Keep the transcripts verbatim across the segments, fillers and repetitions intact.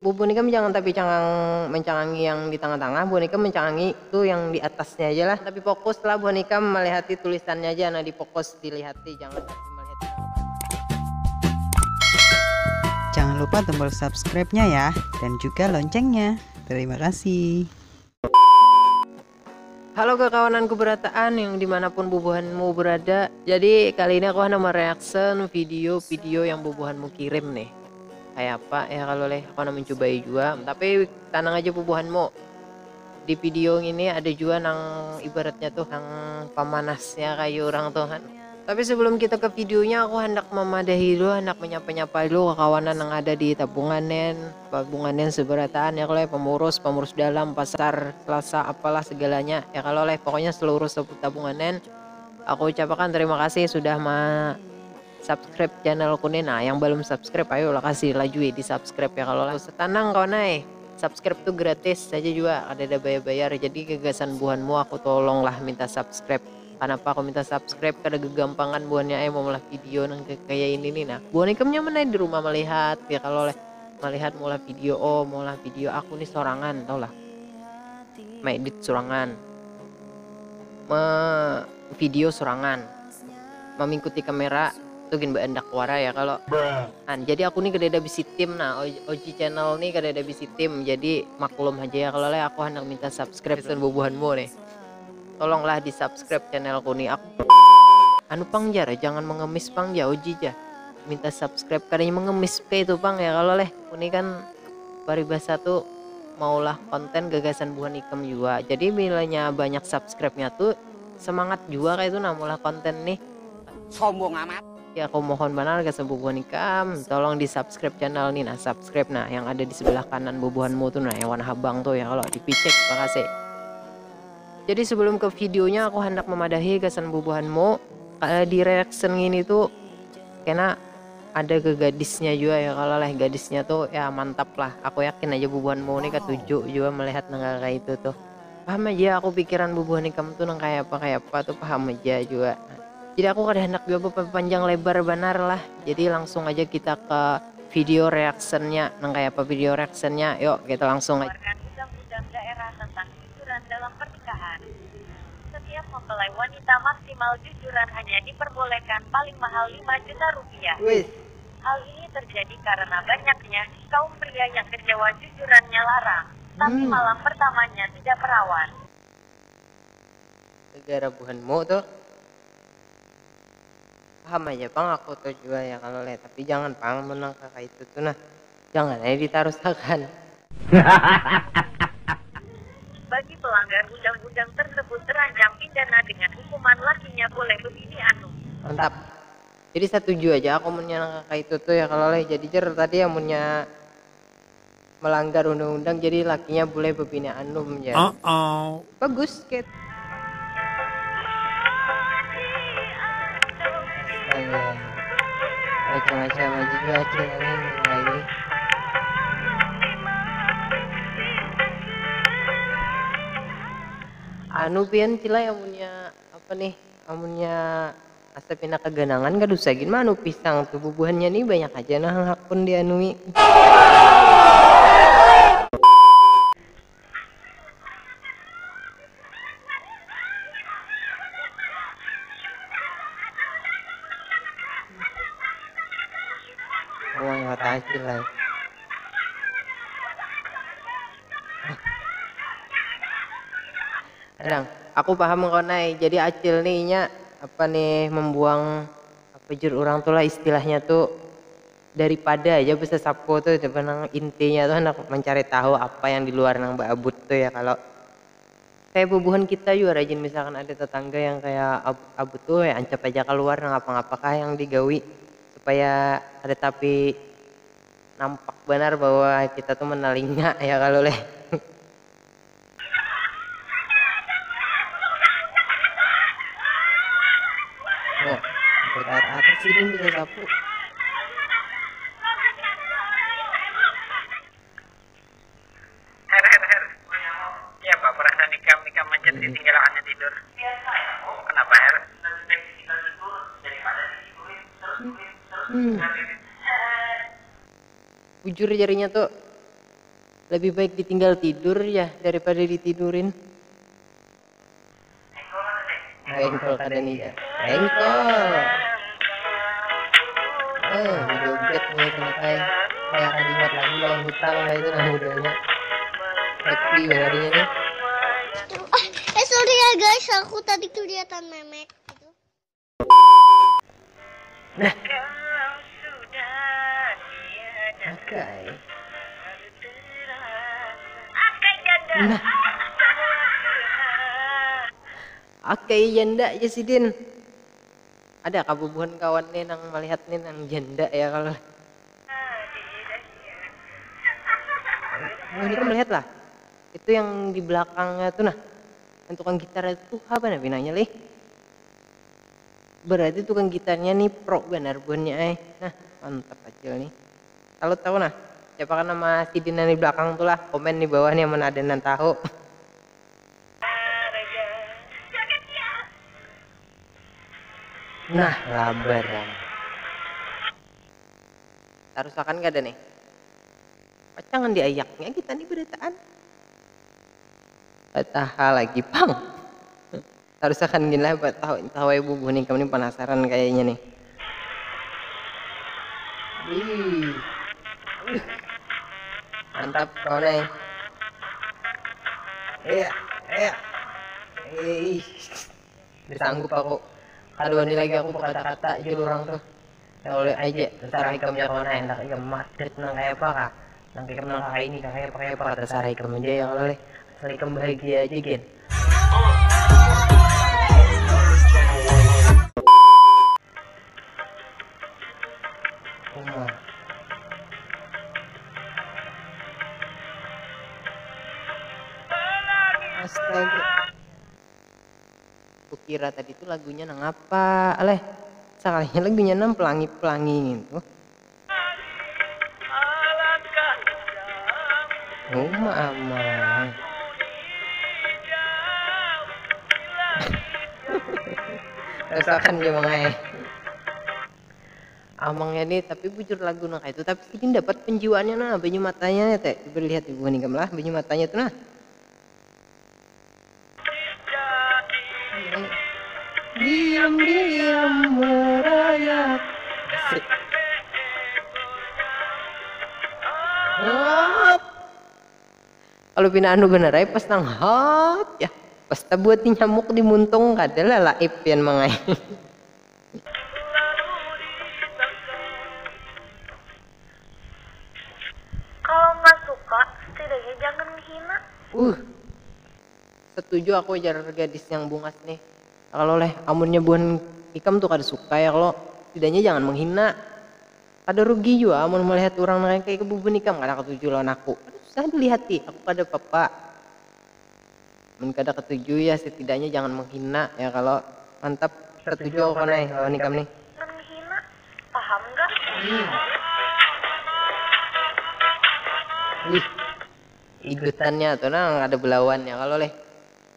Bubuhan ikam jangan tapi cangang mencangangi yang di tangah-tangah, buhan ikam mencangangi tu yang di atasnya aja lah. Tapi fokus lah buhan ikam melihati tulisannya aja, nah di fokus dilihati, jangan tapi melihati. Jangan lupa tombol subscribe-nya ya, dan juga loncengnya. Terima kasih. Halo kekawananku berataan yang dimanapun bubuhanmu berada. Jadi kali ini aku hendak mereaction video-video yang bubuhanmu kirim nih. Kayak apa ya kalau leh, aku hendak mencobai juga. Tapi tenang aja bubuhanmu. Di video ini ada juga nang ibaratnya tuh nang pamanasnya kayu orang tuh kan. Tapi sebelum kita ke videonya, aku hendak memadahi dulu, hendak menyapa-nyapa dulu kekawanan yang ada di Tabunganen, Tabunganen seberataan ya kalau ya, pemurus, pemurus dalam, pasar, selasa, apalah segalanya ya kalau leh, pokoknya seluruh sebut Tabunganen. Aku ucapkan terima kasih sudah ma subscribe channelku nih. Nah, yang belum subscribe, ayo lah kasih laju di subscribe ya kalau lah. Tenang kawan ai, subscribe tuh gratis saja juga, ada ada bayar-bayar. Jadi gagasan buhanmu aku tolonglah minta subscribe. Kenapa aku minta subscribe? Kada gegampangan buhannya eh mau maulah video nang kayak ini nih. Nah, buhan ikam nyaman aja di rumah melihat ya kalau leh melihat maulah video, oh maulah video aku nih sorangan, tau lah, maedit sorangan, me video sorangan, memingkuti kamera tuh gin baandak wara ya kalau an. Jadi aku nih kada ada bisi tim, nah O G channel nih kada ada bisi tim, jadi maklum aja ya kalau leh aku hendak minta subscribe dan bubuhanmu nih. Tolonglah di subscribe channelku nih. Aku anu pang jar, jangan mengemis pang ja, uji ja. Minta subscribe kadanya mengemis kayak itu pang ya kalau leh. Aku nih kan paribasa tuh maulah konten gagasan buhan ikam juga. Jadi bilanya banyak subscribe-nya tuh semangat juga kayak itu nah maulah konten nih. Sombong amat. Ya aku mohon benar ke bubuhan ikam, tolong di subscribe channel nih nah, subscribe nah yang ada di sebelah kanan bubuhanmu tuh nah yang warna habang tuh ya kalau dipicek makasih. Jadi sebelum ke videonya aku hendak memadahi gasan bubuhanmu, eh, di reaction ini tuh kena ada ke gadisnya juga ya kalau leh gadisnya tuh ya mantap lah. Aku yakin aja bubuhanmu nih ketuju juga melihat nang kayak itu tuh. Paham aja aku pikiran bubuhan ikam tuh nang kayak apa kayak apa tuh paham aja juga. Jadi aku kada hendak juga panjang lebar banar lah. Jadi langsung aja kita ke video reactionnya. Nang kayak apa video reactionnya? Yuk kita langsung aja. Keluarkan undang-undang daerah tentang jujuran dalam pernikahan. Setiap mempelai wanita maksimal jujuran hanya diperbolehkan paling mahal lima juta rupiah. Wih, Hal ini terjadi karena banyaknya kaum pria yang kecewa jujurannya larang, tapi Hmm. malam pertamanya tidak perawan. Gara-gara buhanmu tuh. Paham aja pang aku tuh juga ya kalau leh, tapi jangan pang menang kakak itu tuh nah. Jangan aja ditarusakan. Bagi pelanggar undang-undang tersebut terancam pidana dengan hukuman lakinya boleh bebini anu. Mantap. Jadi setuju aja aku munnya nang kakak itu tuh ya kalau leh. Jadi jer tadi ya munnya melanggar undang-undang jadi lakinya boleh bebini anum ya. Uh-oh. Bagus Kate. Astaga. Macam-macam aja juga channelnya mulai ini. Anu pian cila yang punya apa nih? Amunnya asa pina kaganangan kada usah gin manu pisang tu bubuhannya ni banyak haja nah hakun dianui. Uang kata hasil lah. Kadang aku paham kau nai. Jadi acil nih inya apa nih membuang apa jur orang tuh lah istilahnya tuh daripada aja besesapu tuh coba nang intinya tuh hendak mencari tahu apa yang di luar nang beabut tuh ya kalau kayak bubuhan kita juga rajin misalkan ada tetangga yang kayak abut-abut tuh ya ancap aja keluar nang apa-apakah yang digawi supaya ada tapi nampak benar bahwa kita tuh menelinga ya kalau leh. Nah, berkat apa sih ini bisa sapu? Her her her. Iya pak, perasaan ikam ikam macet ditinggal hanya tidur. Kenapa her? Hmm. Bujur jarinya tuh Lebih baik ditinggal tidur ya daripada ditidurin. Engkol kada nih ya. Engkol. Eh, joget nih kena kai. Kayak kada ingat lagi lawan hutang lah itu nah mudanya. Happy banget ini nih. Eh, sorry ya guys, aku tadi kelihatan memek gitu. Nah. Oke. Nah. Oke, janda ya sidin. Ada kabubuhan kawan nih nang melihat nih nang janda ya kalau. Nah, ini kan melihat lah. Itu yang di belakangnya tuh nah. Yang tukang gitar itu apa nah pinanya lih? Berarti tukang gitarnya nih pro benar buhannya eh. Nah, mantap acil nih. Kalau tahu nah, siapa kan nama sidin di belakang tuh lah, komen di bawah nih mana ada nan tahu. Nah, labaran. Tarusakan kada nih? Pacangan diayaknya kita nih berataan. Pataha lagi pang. Tarusakan gini lah buat tahu tahu ibu buhan ikam ini penasaran kayaknya nih. Wih. Mantap kawan eh. Iya, iya. Ih. Disanggup aku. Kada wani lagi aku berkata-kata jul orang tuh. Ya oleh aja, terserah ikam ya kawan eh. Hendak ikam madet nang kayak apa kah? Nang ikam nang kayak ini kah kayak apa kayak apa kah terserah ikam aja ya kalau leh. Asal ikam bahagia aja gin. Uma. Astaga. Kukira tadi tuh lagunya nang apa. Aleh, sakalinya lagunya nang pelangi-pelangi gitu. Uma amang. Rasakan dia mangai. Amangnya nih, tapi bujur lagu nang itu, tapi sidin dapat penjiwaannya nah, banyu matanya ya teh. Coba lihat ibu nih lah, banyu matanya tuh nah. Diam-diam merayap. Asik. Hop. Kalau pina anu bener ay pas nang hop ya. Pas tabuati nyamuk di muntung kada lah laip pian mangai. Kalau nggak suka, setidaknya jangan menghina. Uh. Setuju aku jar gadis yang bungas nih. Kalau leh amunnya buhan ikam tuh kada suka ya kalau setidaknya jangan menghina. Kada rugi jua amun melihat urang nang kaya kebubuhan ikam kada katuju lawan aku. Kada susah dilihati, aku kada papa. Mun kada katuju ya setidaknya jangan menghina ya kalau. Mantap, setuju aku nih lawan ikam nih. Jangan menghina, paham gak? Wih, igutannya tuh nang kada belawan ya kalau leh.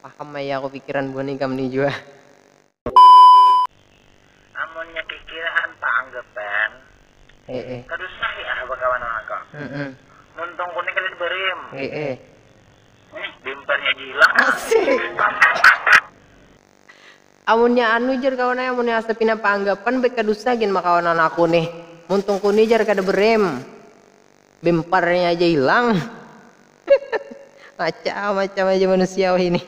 Paham ya aku pikiran buhan ikam nih jua. Amunnya pikiran paanggapan, Heeh. Kada usah ya bakawan lawan aku. Heeh. Muntung kuning kada dibarim. Heeh. Bimparnya jilang. Asik. Amunnya anu jar kawan ai, amunnya asa pina paanggapan baik kada usah gin makawan lawan aku nih. Muntung kuni jar kada berem. Bimparnya aja hilang. Macam-macam aja manusia wahini.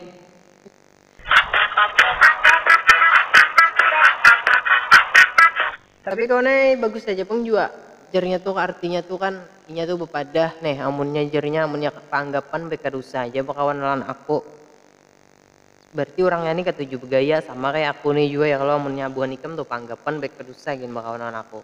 Tapi kawan ai bagus aja pang jua. Jarnya tuh artinya tuh kan inya tuh bepadah neh amunnya jarnya amunnya paanggapan baik kada usah aja bakawan lawan aku. Berarti urangnya ni katuju begaya sama kaya aku ni jua ya kalo amunnya buhan ikam tu paanggapan baik kada usah gin bakawan lawan aku.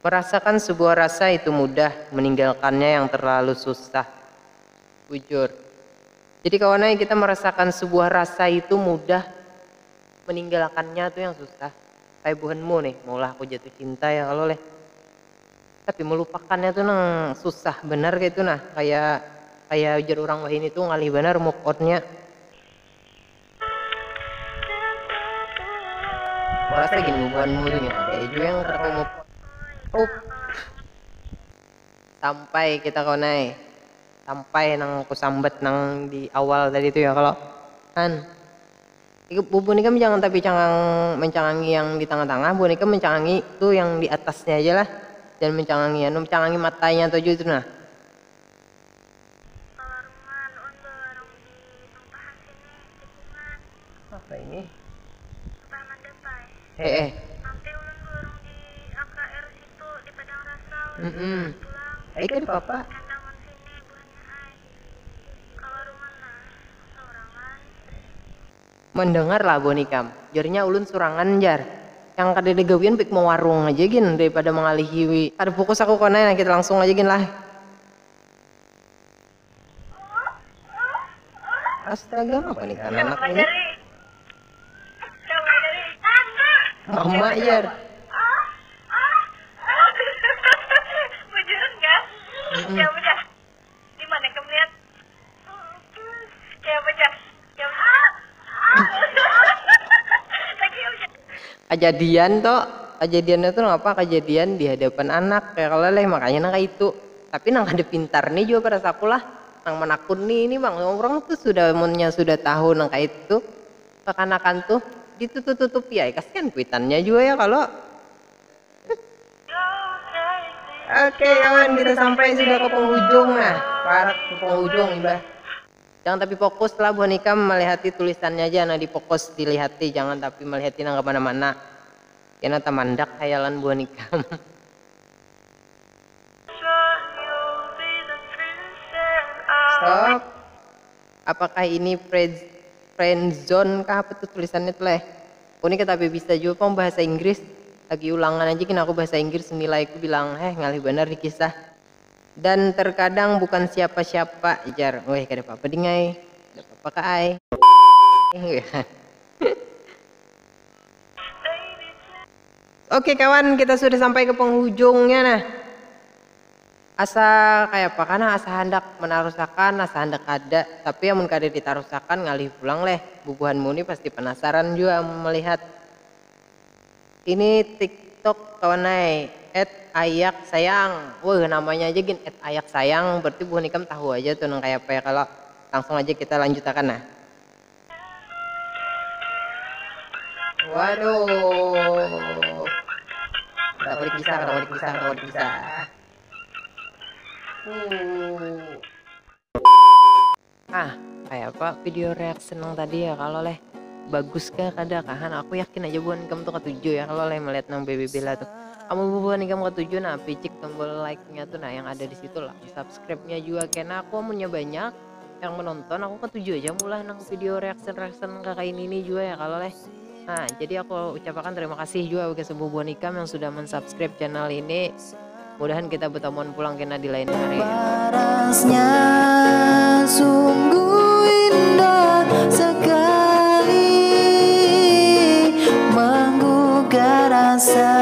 Merasakan sebuah rasa itu mudah, meninggalkannya yang terlalu susah. Bujur. Jadi kawan ai kita merasakan sebuah rasa itu mudah, meninggalkannya tu yang susah. Kaya buhanmu nih, maulah aku jatuh cinta ya kalo leh. Tapi melupakannya tu nang susah banar kaitu nah, kaya kaya ujar urang wahini tu ngalih banar move onnya. Rasa gin bubuhanmu tu nya ada jua yang kada kawa move on. Up. Sampai kita kawan ai. Sampai nang kusambat nang di awal tadi tu ya kalo. Han. Ikam bubuhan ikam jangan tapi cangang mancangangi yang di tangah-tangah, bubuhan ikam mancangangi tu yang di atasnya aja lah. Jangan mancangangi anu, mancangangi matanya tu aja tu nah. Kawarungan, un bawarung di Tumpahan sini, tikungan. Apa ini? Tumpahan Mandapai. Heeh. Nanti ulun bawarung di A K R situ, di Padang Rasa, ulun Mm-mm. Pulang. Ai kada papa. Kandangan sini, buhannya ai. Kawarungan nah, saurangan. Mandangar lah buhan ikam. Jarnya ulun surangan jar. Yang kada ada gawian baik mawarung aja gin daripada mangalihi. Kada fokus aku kawan ai, nah kita langsung aja gin lah. Astaga, apa nih kan anak ini? Mama jar. Bujuran kan? Mm-mm. Ya udah. Di mana kamu lihat? Ya apa jar? Ya apa? Lagi ya udah. Kajadian tu, kajadiannya tu napa? Kajadian di hadapan anak, ya kalo leh, makanya nang kaitu. Tapi nang kada pintar ni jua pada saku lah, nang manakuni ini bang, urang tu sudah, munnya sudah tahu nang kaitu, kakanakan tu ditutup-tutupi ai, kasian kuitannya jua ya kalo. Oke kawan, kita sampai sudah ke penghujung nah, parak ke penghujung imbah. Jangan tapi fokus lah buhan ikam malihati tulisannya aja, nah difokus dilihati, jangan tapi malihati nang kemana-mana. Kena tamandak hayalan buhan ikam. Stop. Apakah ini friend, friend zone kah, apa tuh tulisannya tuh leh? Aku ni katapi bisa jua pang bahasa Inggris. Lagi ulangan aja gin aku bahasa Inggris, nilaiku bilang, heh ngalih banar di kisah. Dan terkadang bukan siapa-siapa, jar. Weh, kada apa-apa ding ai. Kada apa-apa ka ai. Oke kawan, kita sudah sampai ke penghujungnya nah. Asa kaya apa kah nah, asa handak menarusakan, asa handak kada. Tapi amun kada ditarusakan, ngalih pulang leh. Bubuhanmu ni pasti penasaran jua melihat. Ini TikTok kawan ai, at ayak sayang. Wah, namanya aja gin at ayak sayang, berarti buhan ikam tahu aja tuh nang kaya apa ya kalo. Langsung aja kita lanjutakan nah. Waduh. Kada boleh pisah, kada boleh pisah, kada boleh pisah. Uh. Ah, kaya apa video reaction nang tadi ya kalo leh? Bagus kah kada kah? Han, aku yakin aja buhan ikam tu katuju ya kalo leh melihat nang B B Bella tu. Amun bubuhan ikam katuju nah, picik tombol like-nya tu nah yang ada di situ lah, subscribe-nya jua kena. Aku amunnya banyak yang menonton, aku katuju aja mulah nang video reaction-reaction kaya ini ni jua ya kalo leh. Nah, jadi aku ucapakan terima kasih jua bagi sebubuhan ikam yang sudah mensubscribe channel ini. Mudahan kita betamuan pulang kena di lain hari. Parasnya sungguh indah sekali, menggugah rasa